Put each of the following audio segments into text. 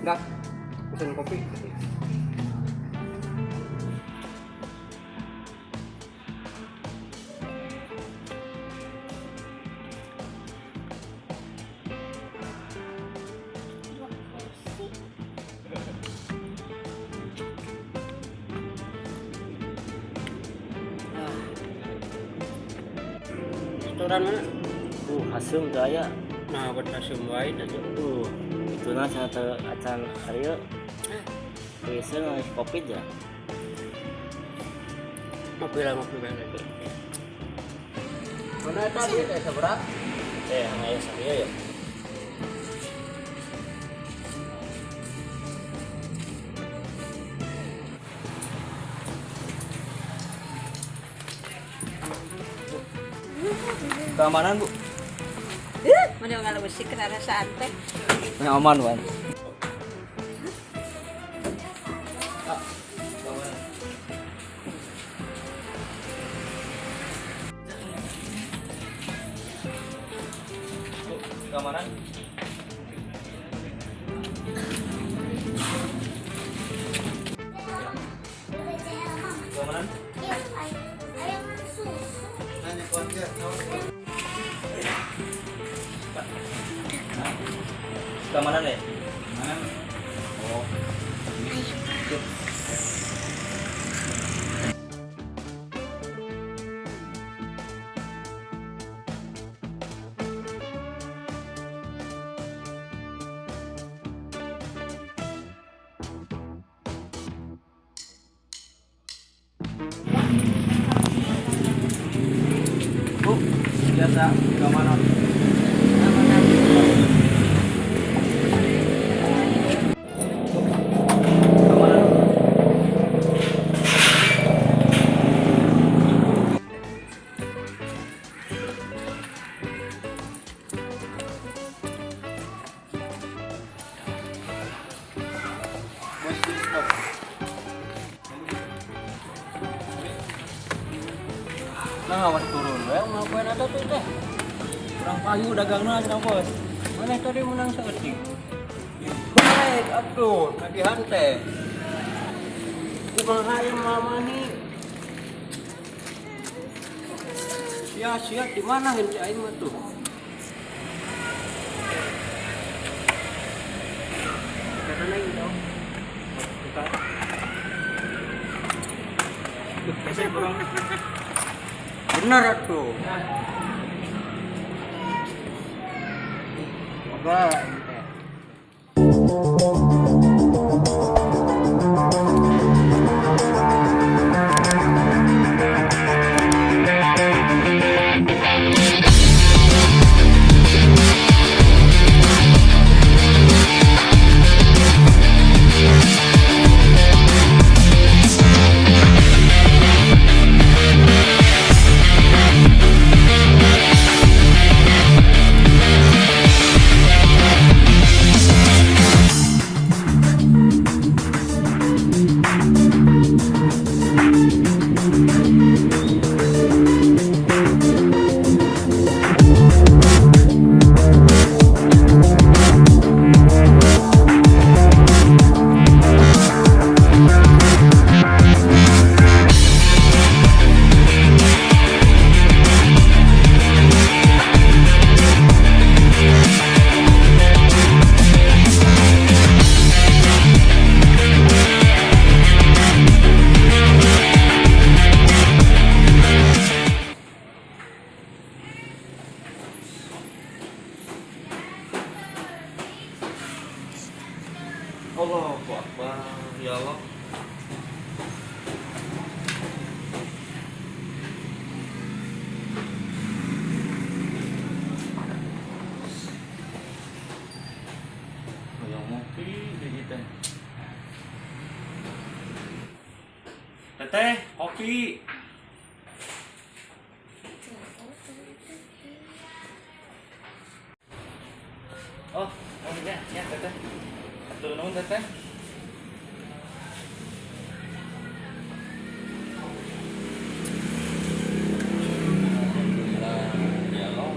Enggak. Pesen kopi. Dua porsi. Ah. Restoran mana? Haseum teu aya. Nah, buat haseum wae teh. Itu na cenah teu acan ieu. Biasa ngasih kopi ya. Ngopi lah, ngopi bae lagi. Mana eta duit teh sabaraha? Eh, hang aya sakieu ya. Keamanan, Bu. Mana ngaleusi kena rasaan teh. Nah, aman, Wan. Bu, keamanan. Keamanan. Iya, ayam susu. Keamanan ya? Oh. Bu, biasa keamanan. Bu, keamanan. Bos, di stop. Nah, awas turun we ngapain eta tuh teh? Kurang payu dagangna cenah, Bos. Mana tadi menang saeutik? Baik atuh, tagihan teh. Kumaha ieu mama nih? Sia-sia di mana henteu aing mah tuh? Kata aing dong. Buka. Biasa kurang. Bener atuh. Coba aing teh. Allahu Akbar. Ya Allah. Hoyong ngopi di teh. Teteh, kopi. Oh, oh ya, ya teteh. Hatur nuhun, teteh. Alhamdulillah, ya Allah.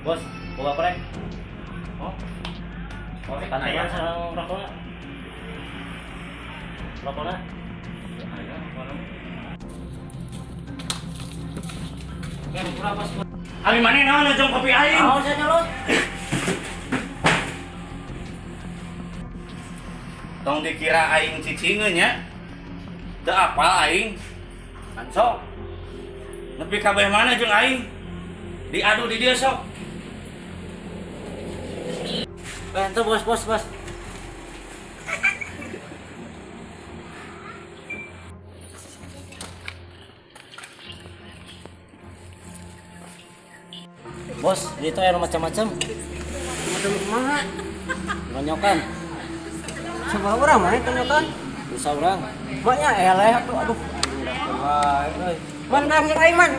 Bos, bawa korek. Oh. Korek Tantangan aya. sareng rokokna. Rokokna. Aya rokokna. Ya, kurang bos. Ari maneh naon jeung kopi aing? Naon saya nyelot? Tong dikira aing cicingeun nya. Teu apal aing. Kan sok. Nepi kabeh mana jeung aing? Diadu di dieu sok. Eh, ente bos, bos, bos. Bos, itu air macam-macam. Macam kumaha? Nonyokan, Coba urang mana tonyokan? bisa orang. Maknya eleh atuh aduh. Wah, euy. Man dang jeung aing man.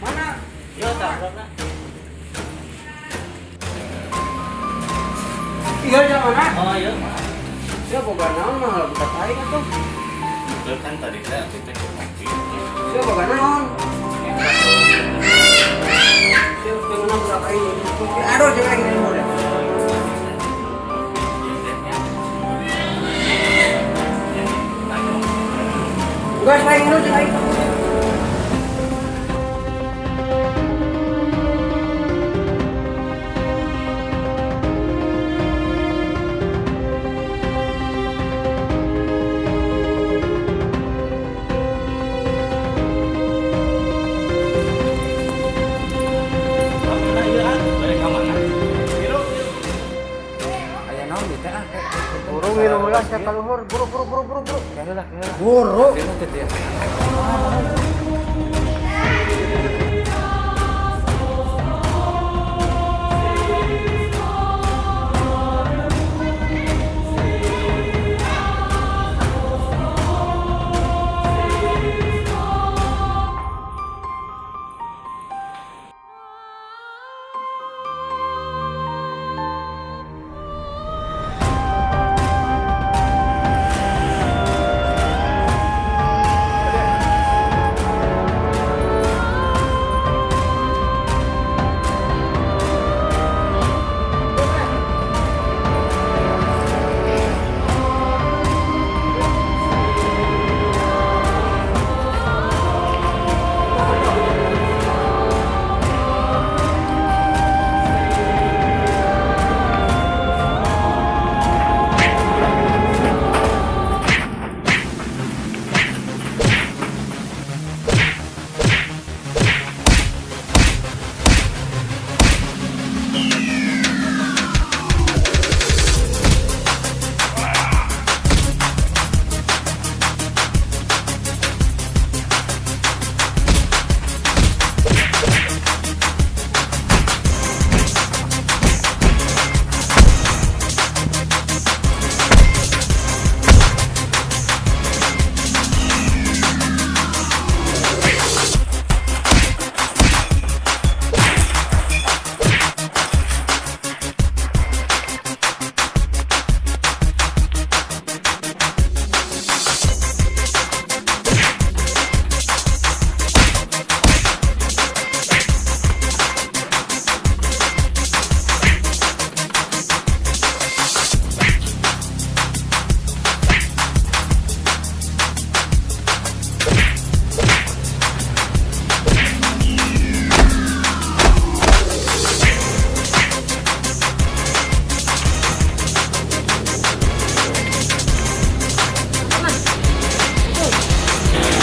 Mana? Yo, tak rokna. Iya jeung mana? Oh, iya. Sia boga naon mah budak aing atuh. Teu kan tadi teh atuh teh kopi. Sia boga naon? Sia teu ngeunah budak aing. Aduh jeung aing ini. Geus aing nu jeung aing. Mana ieu ah? Balik ka mana? Hirup. Aya naon ieu teh ah? Buru ngilu heula sia ka luhur. Buru buru buru buru buru. Heula heula. Buru.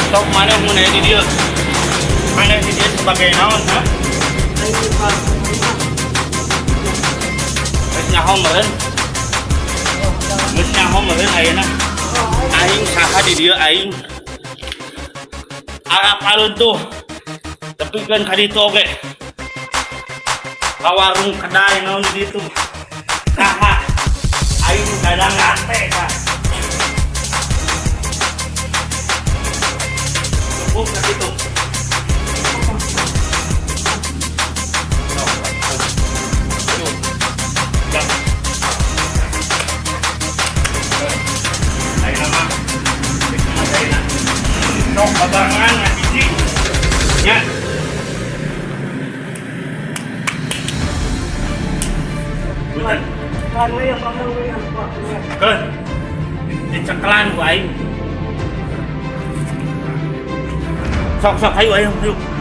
Sok maneh mun aya di dieu? Maneh di dieu sebagai naon, ha? Geus nyaho meureun. Geus nyaho meureun ayeuna. Aing saha di dieu aing? Arap alun tuh. Tepikeun ka ditu oge. Ka warung kedai naon di ditu. Saha? Aing dadang ate ka. Tepuk ka ditu. Sok. Tuh. Jang. Ayeuna mah. Ayeuna. Sok babarengan ngahiji. Nya. Punten. Keun. Dicekelan ku aing. Sok sok, hayu hayu hayu.